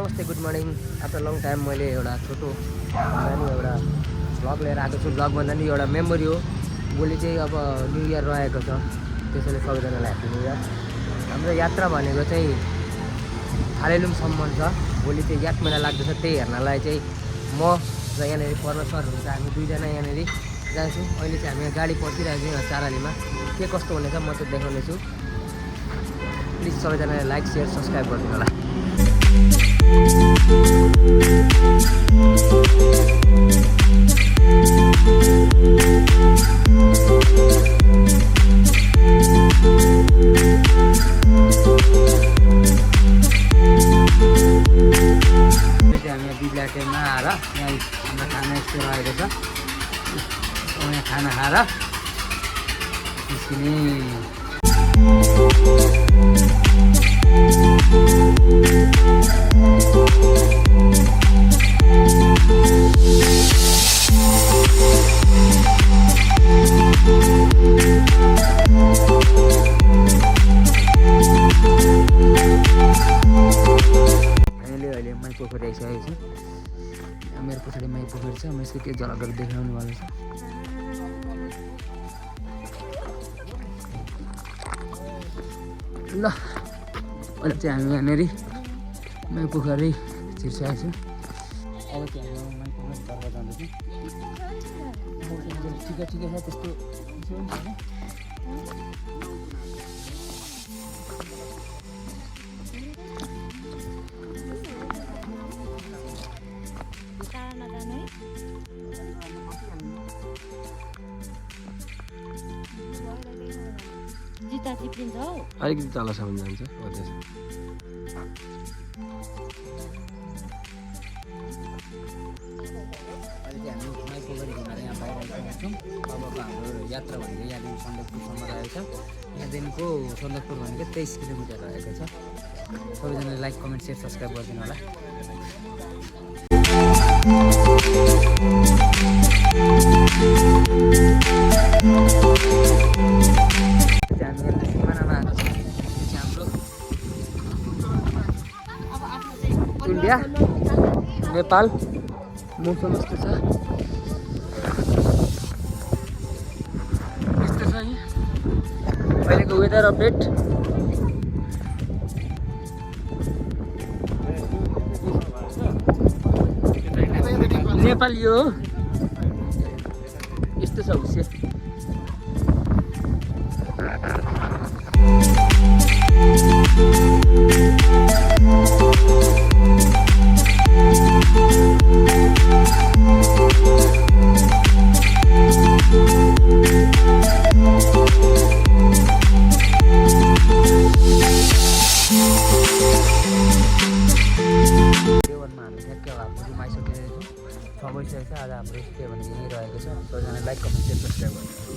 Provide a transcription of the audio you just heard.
नमस्ते good morning after long time मैले एउटा छोटो नानी एउटा भ्लग लिएर आएको छु। भ्लग भन्दा नि एउटा मेमोरी हो। भोलि चाहिँ अब न्यू इयर रहेको छ, त्यसैले सबैजनालाई ह्याप्पी न्यू इयर। हाम्रो यात्रा भनेको चाहिँ थालेलुङसम्म छ। भोलि चाहिँ याद मेला लाग्दैछ, त्यही हेर्नलाई चाहिँ म र यहाँनिर पर्ण सर हुन्छ, हामी दुईजना यहाँनिर जान्छौँ। अहिले चाहिँ हामी गाडी पर्खिरहेको छौँ चारालीमा। के कस्तो हुनेछ म चाहिँ देखाउने छु। प्लिज सबैजनाले लाइक सेयर सब्सक्राइब गरिदिनु होला। हामी बिब्लाटेमा आएर यहाँ हाम्रो खाना यस्तो रहेको छ। यहाँ खाना खाएर निस्किने। अहिले माई पोखरी आइसकेको छु। मेरो पछाडि माई पोखरी छ। म यसको के झलकहरू देखाउनु वाला छ। ल अहिले चाहिँ हामी यहाँनिर माई पोखरी छिर्सकेको छु। अब चाहिँ हामी माई पोखरी तर्फ जाँदैछौँ। ठिकै ठिकै छ, त्यस्तो अलिकति तलसम्म जान्छ। अहिले चाहिँ हामी माई पोखरी घुमेर यहाँ बाहिर आइसकेका छौँ। अबको हाम्रो यात्रा भनेको यहाँदेखि सन्दकपुरसम्म रहेको छ। यहाँदेखिको सन्दकपुर भनेको 23 किलोमिटर रहेको छ। सबैजनाले लाइक कमेन्ट सेयर सब्सक्राइब गरिदिनु होला। इन्डिया नेपाल मौसम यस्तो छ, यस्तो छ यहाँ अहिलेको वेदर अपडेट। नेपाल यो यस्तो छ हुसे। आज हाम्रो के भनेको यहीँ रहेको छ। सबैजना लाइक कमेन्ट सेयर सब्सक्राइब गर्नु।